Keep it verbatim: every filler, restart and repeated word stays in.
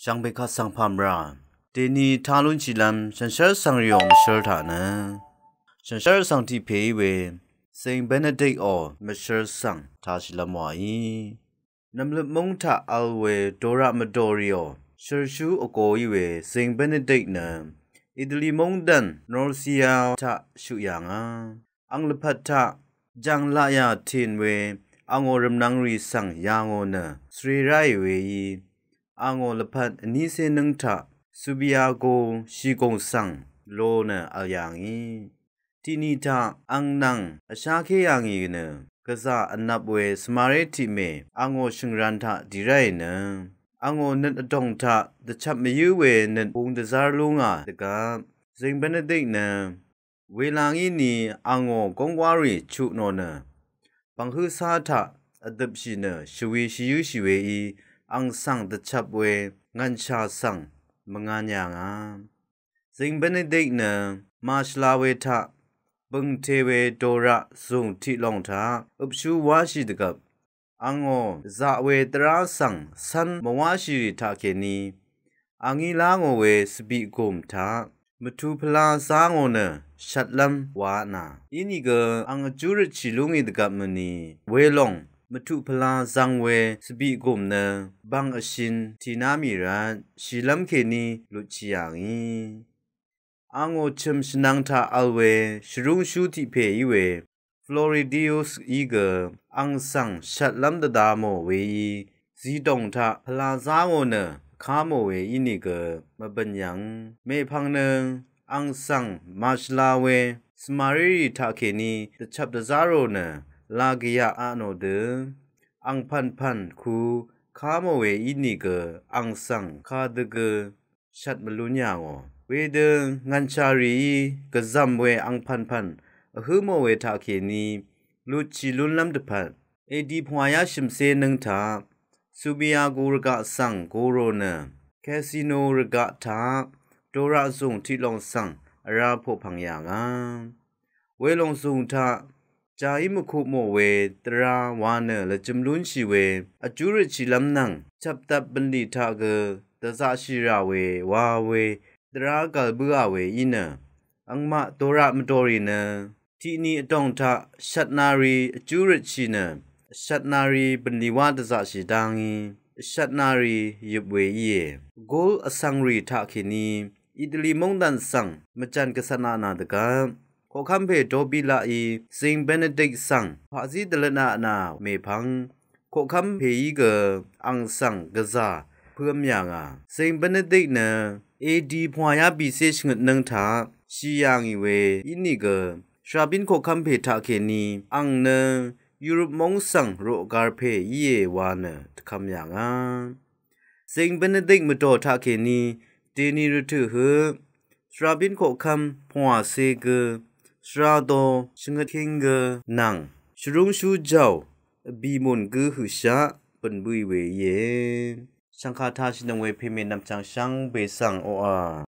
Dv̀ngbè kaq svng pà mvrà dèni tá lúnshìlv́m shànshér svng rìò mvshǿl taq nø shànshér svng tiq pè í we Saint Benedict ò mvshǿl svng tāshìlv́m wàí. Nv̀mløp múng taq vl we doraq mvdòrìò shølshú vgō í we Saint Benedict nø Italy mungdàn Norcia taq shøq yà ngà. Àng lvpat taq jàng laqyà tìn we àngó rvmnvng rì svng yà ngò nø svre ráì weí, àngó lvpat vnícé nǿng taq Subiaco shìgùng svng lo nø vl yà ngì. Tiqni taq àng nvng vsháké yà ngì nø gvzà vnvp we svmaré tiqmè àngó shø̀ngran taq dì ráì nø àngó nøt vdòng taq dvchvp mvyǿ we nøt bung dvzv́r lú ngà dvgvp Saint Benedict nø welàng í ni àngó góng wárì chuq nò nø bv̀nghǿ cá taq vdøpshì nø shvwi shvyǿshì weí àng svng dvchvp we ngv̀nshà svng mvngàn yà ngà. Saint Benedict nø màshvla we taq bø̀ngte we doraq zùng tiq lòng taq øpshú wáshì dvgvp àngó zaq we dvrá svng cv́n mvwáshìrì taqkèní àngí lá ngò we svbiq gùm taq mvtu pvlá zá ngò nø shvtlv́m wa nà. Inìgø àng vjú røtshì lú ngì dvgvp mø̀ni welòng mvtu pvlá zvng we svbiq gùm nø bv̀ng vshín tìná mì rvt shìlv́m kèní lutshì yà ngì. Àngó chø̀m shvnvng taq vl we shvrúngshú tiq pè í we Floridius í gø àng svng shvtlv́m dvda mò weí zidòng taq pvlá zá ngò nø ká mò we ínìgø mvbø̀n yv̀ng. Mèpv̀ng nø àng svng màshvla we svmarérì taqkèní dvchvp dvzá rò nø lagvyaq a nò dø àng pv̀npv̀n ku ká mò we ínìgø àng svng kadø gø shvt mvlún yà ngò. Wedø ngv̀nshà rìí gvzv̀m we àng pv̀npv̀n vhǿ mò we taqkèní lutshì lúnlv́m dvpvt edi pvngwà yá shø̀mcé nǿng taq Subiaco rvgaq svng gurò nø casino rvgaq taq doraq zùng tiq lòng svng vrá poqpv̀ng yà ngà. Welòng zùng taq jàí mvkuq mò we dvrá wa nø lvjø̄m lúnshì we vjú røtshìlv́m nvng chvpdvp bø̀nlì taq gø dvzaqshì rà we wa we dvrá gv̀l bǿà we í nø àngmaq doraq mvdòrì nø tiqni vdòng taq shvtnari vjú røtshì nø shvtnari bø̀nlì wá dvzaqshì dá ngí shvtnari yøp we íe. Gul vsvng rì taqkèní Italy mungdàn svng mvjv̀n gvcvtna nà dvgvp koqkv́m pè dobí laqí Saint Benedict svng paqzí dvløtna nà mèpv̀ng koqkv́m pèí gø àng svng gvzà pø̄m yà ngà. Saint Benedict nø edi pvngwà yá bìcé shvngøt nǿng taq shì yà ngì we ínìgø shvrabín koqkv́m pè taqkèní àng nø Europe móng svng roqgar pè íe wa nø dvkvm yà ngà. Saint Benedict mvdò taqkèní dèni rvtø̀ høq shvrabín koqkv́m pvngwàcé gø shvra do shvngøt king gø nvng shvrúngshú jàò vbì mùn gǿ høqshaq bø̀n bǿì we íe. Shv̀ngkà tāshìnøng we pèmè nv̀mchv̀ng shvngbe svng oqà